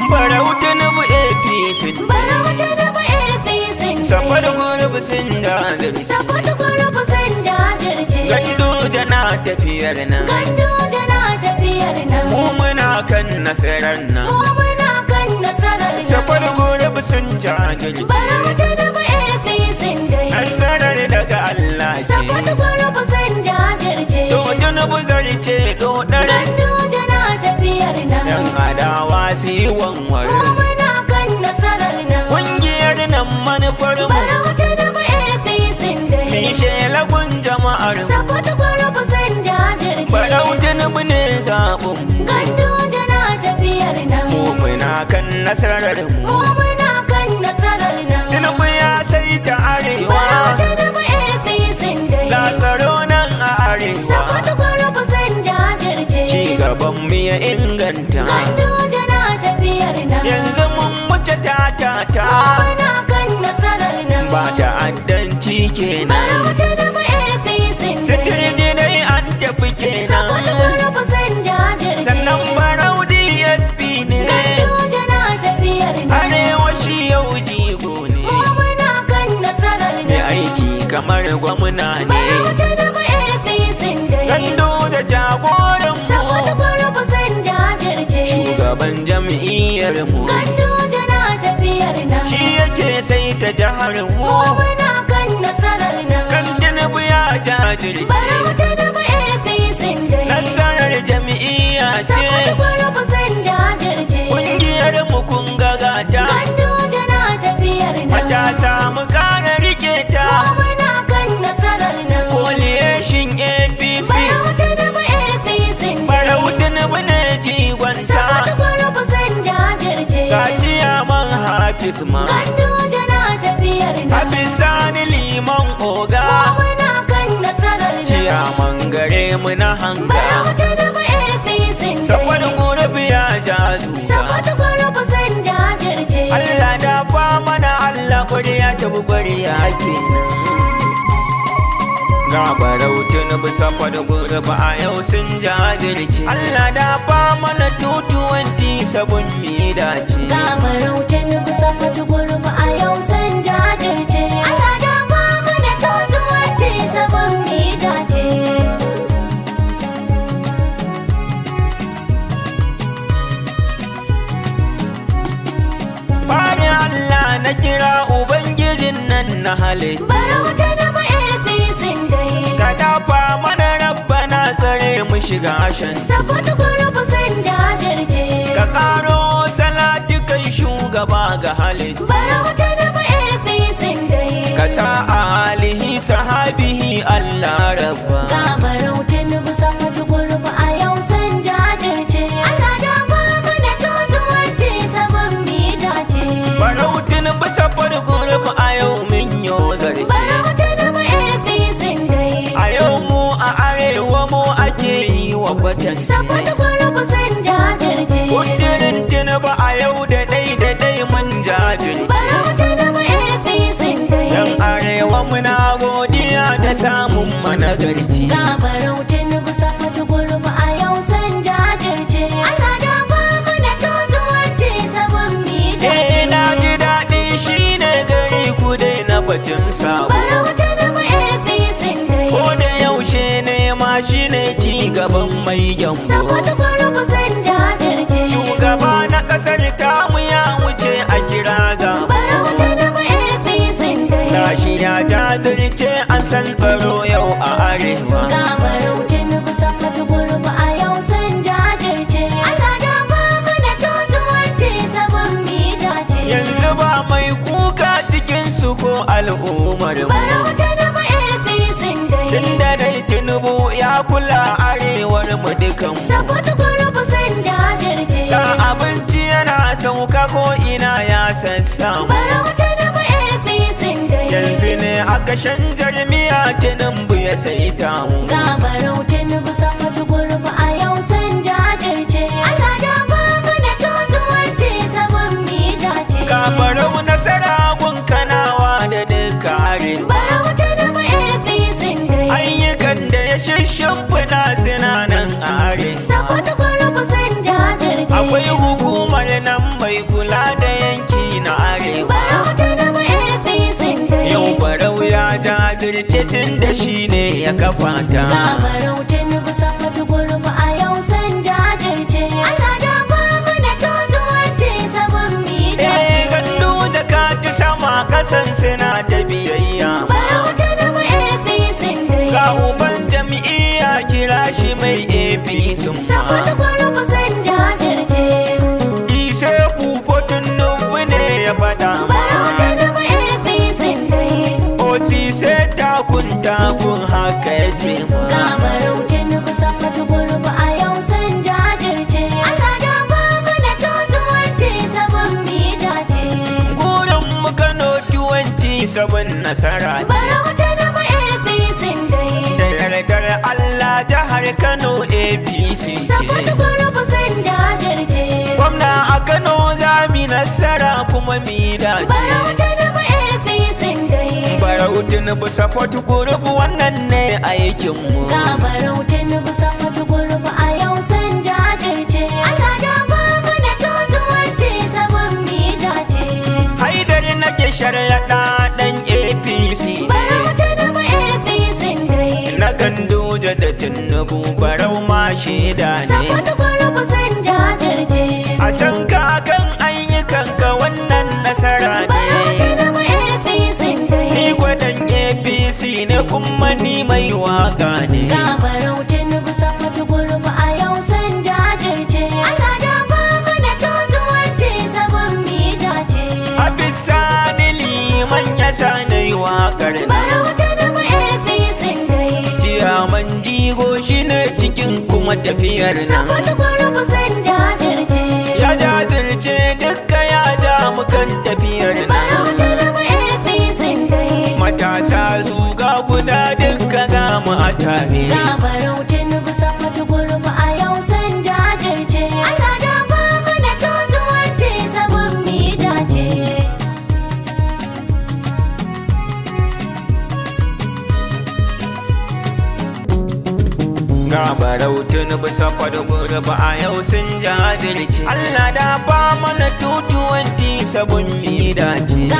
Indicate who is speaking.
Speaker 1: Barau Tinubu APC.
Speaker 2: Barau Tinubu APC.
Speaker 1: Safar gurbi sun jajirce.
Speaker 2: Safar gurbi sun jajirce.
Speaker 1: Ganduje na tafiyar nan.
Speaker 2: Ganduje na tafiyar nan.
Speaker 1: Mu muna kan nasarar nan.
Speaker 2: Mu muna kan nasarar nan.
Speaker 1: Safar gurbi sun jajirce.
Speaker 2: Barau Tinubu APC dai.
Speaker 1: Nasarar daga Allah ce.
Speaker 2: Safar gurbi sun jajirce.
Speaker 1: To Tinubu zarce dodar.
Speaker 2: Ganduje na tafiyar nan.
Speaker 1: Yan adawa su yi wanwar.
Speaker 2: Mu muna kan nasarar nan.
Speaker 1: Kungiyar nan manufar mu.
Speaker 2: Barau Tinubu APC dai.
Speaker 1: Mi shelagun jama'ar mu.
Speaker 2: Safar gurbi sun jajirce.
Speaker 1: Barau Tinubu ne zaɓin mu.
Speaker 2: Ganduje na tafiyar nan.
Speaker 1: Mu muna kan nasarar mu.
Speaker 2: Mu muna kan nasarar nan.
Speaker 1: Tinubu ya saita arewa.
Speaker 2: Barau Tinubu APC dai.
Speaker 1: Ga tsaro nan a arewa.
Speaker 2: Safar gurbi sun jajirce.
Speaker 1: Ci gaban mu ya inganta.
Speaker 2: Ganduje na tafiyar nan.
Speaker 1: Yanzu mun wuce ta ta ta.
Speaker 2: Mu muna kan nasarar nan.
Speaker 1: Ba ta'addanci kenan.
Speaker 2: Barau Tinubu APC dai.
Speaker 1: Sitirji dai an tafi
Speaker 2: Safar
Speaker 1: kenan.
Speaker 2: gurbi sun jajirce.
Speaker 1: Sannan Barau DSP ne.
Speaker 2: Ganduje na tafiyar nan.
Speaker 1: Arewa shi yau jigo ne.
Speaker 2: Mu muna kan nasarar
Speaker 1: Mai
Speaker 2: nan.
Speaker 1: aiki kamar gwamna ne.
Speaker 2: Barau Tinubu APC dai.
Speaker 1: Gando da jagoran
Speaker 2: Safar
Speaker 1: mu.
Speaker 2: gurbi sun jajirce.
Speaker 1: Shugaban jam'iyyar mu.
Speaker 2: Ganduje na tafiyar nan.
Speaker 1: Shi yake saita jihar mu.
Speaker 2: Mu muna kan nasarar nan.
Speaker 1: Kan Tinubu ya jajirce.
Speaker 2: Barau Tinubu APC dai.
Speaker 1: Nasarar jam'iyya ce.
Speaker 2: Safar gurbi sun jajirce.
Speaker 1: Kungiyar mu kun gagata.
Speaker 2: Ganduje na tafiyar nan.
Speaker 1: Matasa mu kara rike ta.
Speaker 2: Mu muna kan nasarar nan.
Speaker 1: Coalition APC.
Speaker 2: Barau Tinubu APC dai.
Speaker 1: Barau Tinubu ne jigonta.
Speaker 2: Safar gurbi sun jajirce.
Speaker 1: Ga ciyaman Hafiz ma.
Speaker 2: Ganduje na tafiyar nan.
Speaker 1: Hafiz Sani Liman Oga.
Speaker 2: Mu muna kan nasarar nan.
Speaker 1: Ciyaman gare mu na hanga.
Speaker 2: Barau Tinubu APC dai.
Speaker 1: Safar gurbi ya ja zuga.
Speaker 2: Safar gurbi sun jajirce.
Speaker 1: Allah da fa mana Allah ƙuriya ta bi ƙuriya kenan. Ga Barau Tinubu Safar gurbi a yau sun jajirce. Allah da fa mana 2027 mi dace.
Speaker 2: Ga Barau Tinubu Safar gurbi a yau sun jajirce. Allah da ba mana 2027 mi dace.
Speaker 1: Bari Allah na kira Ubangijin nan na halitta.
Speaker 2: Barau Tinubu APC dai.
Speaker 1: Ka dafa mana rabbana tsare mu shiga shan.
Speaker 2: Safar gurbi sun jajirce.
Speaker 1: Ka karo salatukan shugaba ga halitta.
Speaker 2: Barau Tinubu APC dai.
Speaker 1: Ka sa alihi sahabihi Allah rabba.
Speaker 2: Ga Barau Tinubu Safar gurbi a yau sun jajirce. Allah da ba mana 2027 mi dace.
Speaker 1: Barau Tinubu Safar gurbi a yau min yo zarce.
Speaker 2: Barau Tinubu APC dai.
Speaker 1: A yau mu a arewa mu ake yi wa kwatance.
Speaker 2: Safar gurbi sun jajirce.
Speaker 1: Kudirin Tinubu a yau da dai da dai mun jajirce.
Speaker 2: Barau Tinubu APC dai.
Speaker 1: Yan arewa muna godiya da samun managarci.
Speaker 2: Ga Barau Tinubu Safar gurbi a yau sun jajirce. Allah da ba mana 2027 mi dace.
Speaker 1: Eh na ji daɗi shine gari ku dai na batun sabo.
Speaker 2: Barau Tinubu APC dai.
Speaker 1: Ko da yaushe ne ma shine ci gaban mai gyambo.
Speaker 2: Safar gurbi sun jajirce.
Speaker 1: Shugaba na ƙasar tamu ya wuce a kira zabo.
Speaker 2: Barau Tinubu APC dai.
Speaker 1: Gashi ya jajirce an san tsaro yau a arewa.
Speaker 2: Ga Barau Tinubu Safar gurbi a yau sun jajirce. Allah da ba mana 2027 mi dace.
Speaker 1: Yanzu ba mai kuka cikin su ko al'ummar mu.
Speaker 2: Barau Tinubu APC dai.
Speaker 1: Tunda dai Tinubu ya kula arewar mu dukan mu.
Speaker 2: Safar gurbi sun jajirce.
Speaker 1: Ga abinci yana sauka ko ina ya sassamu.
Speaker 2: Barau Tinubu APC dai.
Speaker 1: Yanzu ne aka shanjar miya Tinubu ya saita mu.
Speaker 2: Ga Barau Tinubu Safar gurbi a yau sun jajirce. Allah da ba mana 2027 mi dace.
Speaker 1: Ga Barau nasara gun kanawa da duka arewa.
Speaker 2: Barau Tinubu APC dai.
Speaker 1: Ayyukan da ya shimfiɗa suna nan a arewa.
Speaker 2: Safar gurbi sun jajirce.
Speaker 1: Akwai hukumar nan mai jajirce tun da shi ne ya kafa ta.
Speaker 2: Ga Barau Tinubu Sakwat Gurbu a yau sun jajirce. Allah da ba mana 2027 mi
Speaker 1: Eh
Speaker 2: dace.
Speaker 1: gandu da kati sama kasan suna ta biyayya.
Speaker 2: Barau Tinubu APC dai.
Speaker 1: Ga uban jam'iyya kira shi mai APC ma.
Speaker 2: Sakwat Gurbu sun jajirce.
Speaker 1: Ise fufo Tinubu ne ya faɗa ma.
Speaker 2: Barau Tinubu APC dai.
Speaker 1: Osise takun takun haka ya ce ma.
Speaker 2: Ga Barau Tinubu Sakwat Gurbu a yau sun jajirce. Allah da ba mana 2027 mi dace.
Speaker 1: Gurin mu Kano 27 nasara ce.
Speaker 2: Barau Tinubu APC dai.
Speaker 1: Da yardar Allah jihar Kano APC
Speaker 2: Sakwat
Speaker 1: ce.
Speaker 2: Gurbu sun jajirce.
Speaker 1: Gwamna a Kano za mu nasara kuma mu dace.
Speaker 2: Barau Tinubu APC dai.
Speaker 1: Barau Tinubu support group wannan ne aikinmu.
Speaker 2: Ga Barau Tinubu Sakwat Gurbu a yau sun jajirce. Allah da ba mana 2027 mi dace.
Speaker 1: Haidar nake sharaɗa ɗan APC ne.
Speaker 2: Barau Tinubu APC dai.
Speaker 1: Na ganduje da Tinubu Barau ma shaida ne.
Speaker 2: Sakwat Gurbu sun jajirce.
Speaker 1: A san ka kan ayyukanka wannan nasara
Speaker 2: Barau
Speaker 1: ne.
Speaker 2: Tinubu APC dai.
Speaker 1: Ni gwadon APC ne kuma ni mai waka ne.
Speaker 2: Ga Barau Tinubu Sakwat Gurbu a yau sun jajirce. Allah da ba mana 2027 mi dace.
Speaker 1: Abisa ni liman ya sa na yi waƙar nan.
Speaker 2: Barau Tinubu APC dai.
Speaker 1: Ciyaman jigo shi ne cikin kuma tafiyar nan.
Speaker 2: Sakwat Gurbu sun jajirce.
Speaker 1: Ya jajirce dukka ya ja mu kan tafiyar
Speaker 2: Barau
Speaker 1: nan.
Speaker 2: Tinubu APC dai.
Speaker 1: Matasa zuga guda dukka ga mu a tare.
Speaker 2: Ga Barau Tinubu Sakwat Gurbu a yau sun jajirce. Allah da ba mana 2027 mi dace.
Speaker 1: Ga Barau Tinubu Sakwat Gurbu a yau sun jajirce. Allah da ba mana 2027 mi dace.
Speaker 2: Ga